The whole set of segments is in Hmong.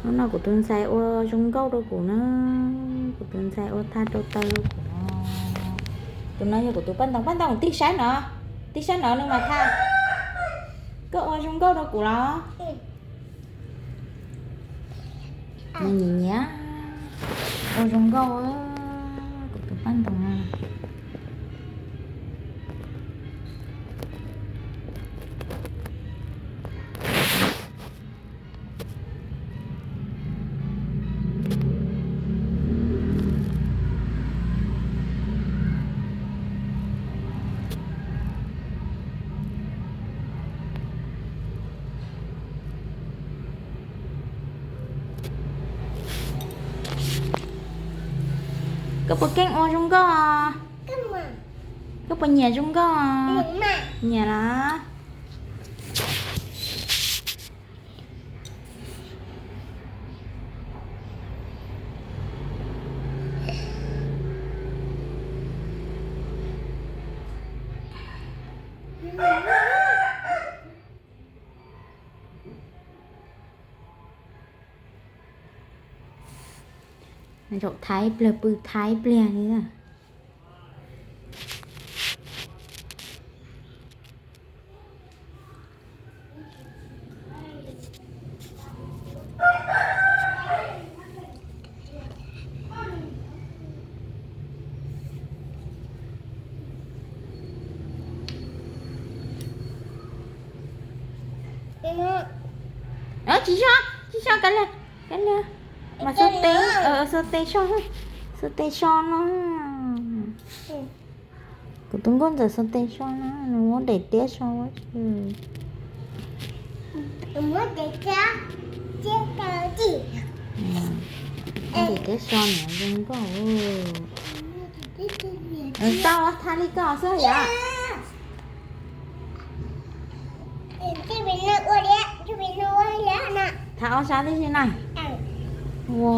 Hnub no kuv tus ntxhais ua zoo nkauj rau kuv na, kuv tus ntxhais ua thaj rau taw rau kuv no. Tus no yog kuv tus paj ntoos, paj ntoos tig saib no, tig saib no nws mas thaj. Koj ua zoo nkauj rau kuv los? Nws nyiam nyiam ua zoo nkauj, kuv tus paj ntoos no. Koj puas keej ua zoo nkauj? Koj puas nyiam zoo nkauj? Nyiam los? Zaum thaiv pliag pw thaiv pliag li. Tsis so, tsis so, kav liam, kav liam. Mas xuas tes, xuas tes so, xuas tes so no. Kuv tus nkauj ntxawm xuas tes so no, nws muab daim tiab so ua tsi. Daim tiab so niam zoo nkauj. Tau, thaj li koj xwb yom. Thaj ob sab tib si na. Ua,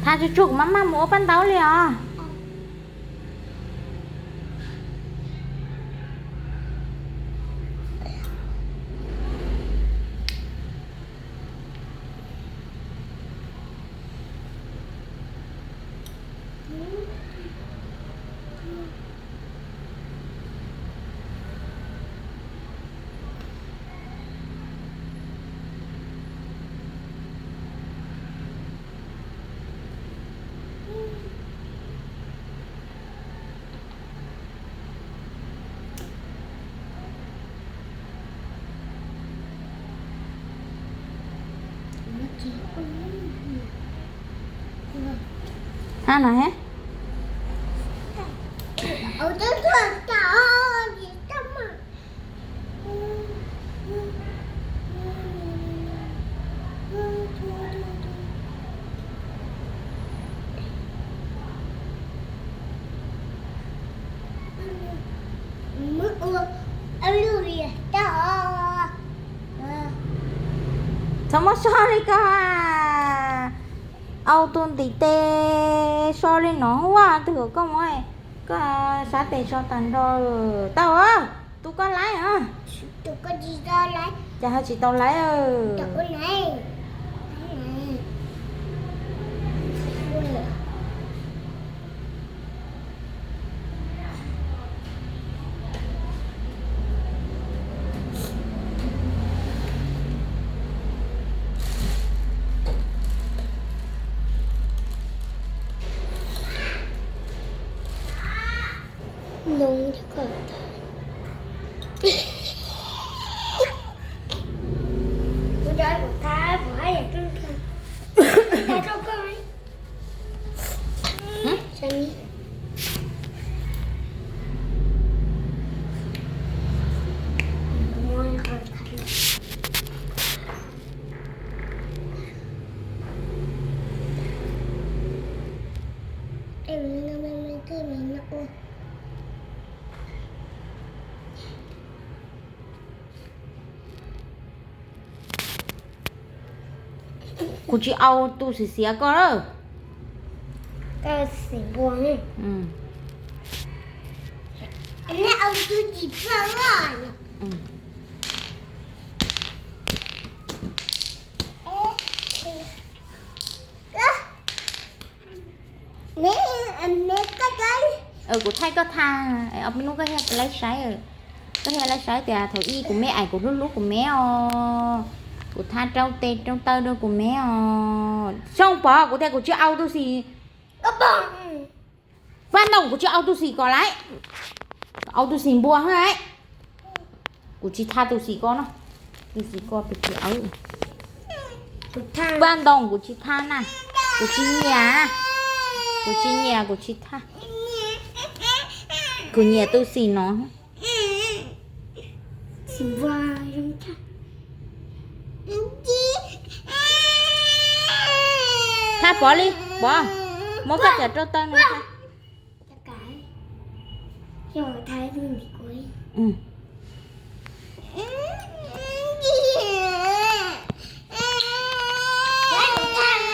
thaj tsuj tsuj kuv maj maj mus ua paj ntaub li os. Ab no he. Txhob muab so li koj, au tus ntiv tes so li no vaj twg kom koj muab, koj sab tes so tag nrho. Tau, tus koj laib os. Cas ho tsis tau laib. Kuv tsis au tus xiv xiav koj lawm. Koj xiv npua ne. Au tus tsis plaws. Kuv thaij koj tha, ob peb hnub koj thiaj laib saib, koj thiaj laib saib tias thaum ub kuv me aim kuv hlub hlub kuv me os, kuv tha rau tes rau taw rau kuv me os. Xyoo Pov, kuv tias kuv tsis au tus xim, Vaj Ntoo, kuv tsis au tus xim ko lawm, au tus xim npua lawm. Kuv tsis tha tus xim ko no, tus xim ko pes tsis au. Vaj Ntoo, kuv tsis tha na, kuv tsis nyiam, kuv tsis nyiam, kuv tsis tha. Kuv nyiam tus xim no. Tha Pov li, Pov, muab koj cov rau taw no tha.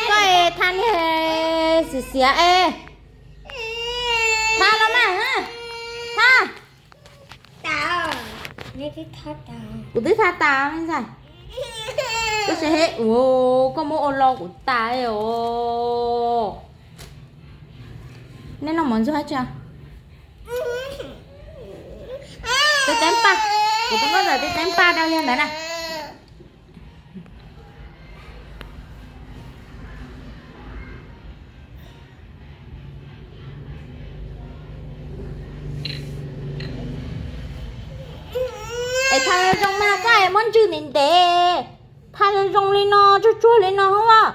Koj es tha niag xiav xiav es, tha los mas, tha. Kuv twb tha tas me ntxhais. Koj saib, ua, koj muab ua lo kuv tas os. Nej noj mov ntxuag tsi? Teb teeb paj, kuv tau nkauj ntawm teb teeb paj rau yog ntawd na. Es tha zoo zoo mas koj es muab ntsws ntev ntev, tha zoo zoo li no tsuag tsuag li no os.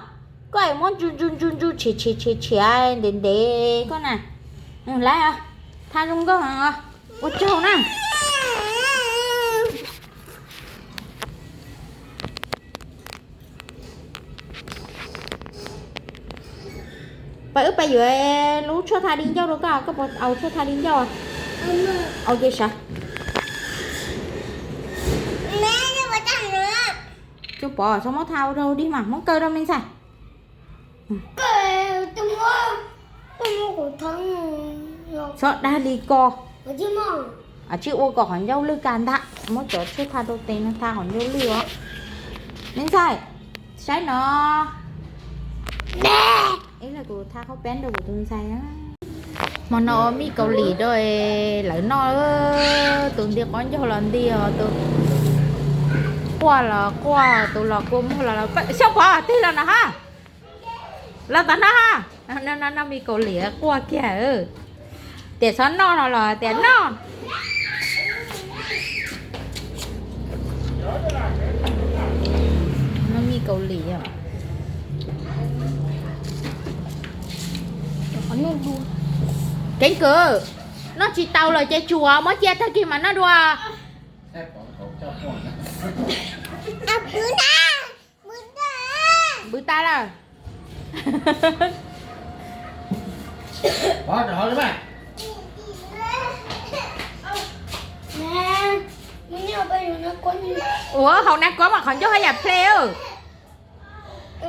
Koj es muab ntsws ntsws ntsws ntsws tshiav tshiav tshiav tshiav ntev ntev koj na. Lawm, tha zoo nkauj heev os. Ua tsaug na. Pab wb pab yuav lub tshuaj tha di ncauj rau koj, koj puas au tshuaj tha di ncauj? Au ces sav. Tsuas pov txhob muab tha ua rau dig mas muab kaw rau me ntxhais. Txhob dag li ko. Tsij ua kom qhov ncauj lwj kag ntag, muab cov tshuaj tha rau tes no tha qhov ncauj lwj os. Me ntxhais, saib no. Ib leeg kuv tha qhaub peeb rau kuv tus ntxhais. Hmo no ua mij kaus lim rau lawv noj, tus nti qaub ncaug los nti os, tus quaj los quaj, tus los kua muag los los. Xyooj Pov twg los no ha? Los tom no ha. Noj mij kaus lim quaj kiag. Tias txhob noj no los tias noj. Noj mij kaus lim os. Keeb kwm, noj tsis tau lawm ces tsuas muab cia tag kis mas noj dua. Npwv tas lawm. Ua haus nab kuab mas qhov ncauj haj yam ple.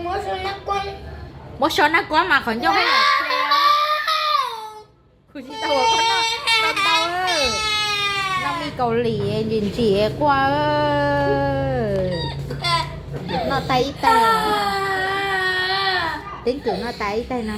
Muab so nab kuab mas qhov ncauj haj yam ple. Kuv tsis tau ua koj noj ntau ntau. Noj mij kaus lim ntsim ntsim quaj. Noj tag ib tag. Keeb kwm noj tag ib tag no.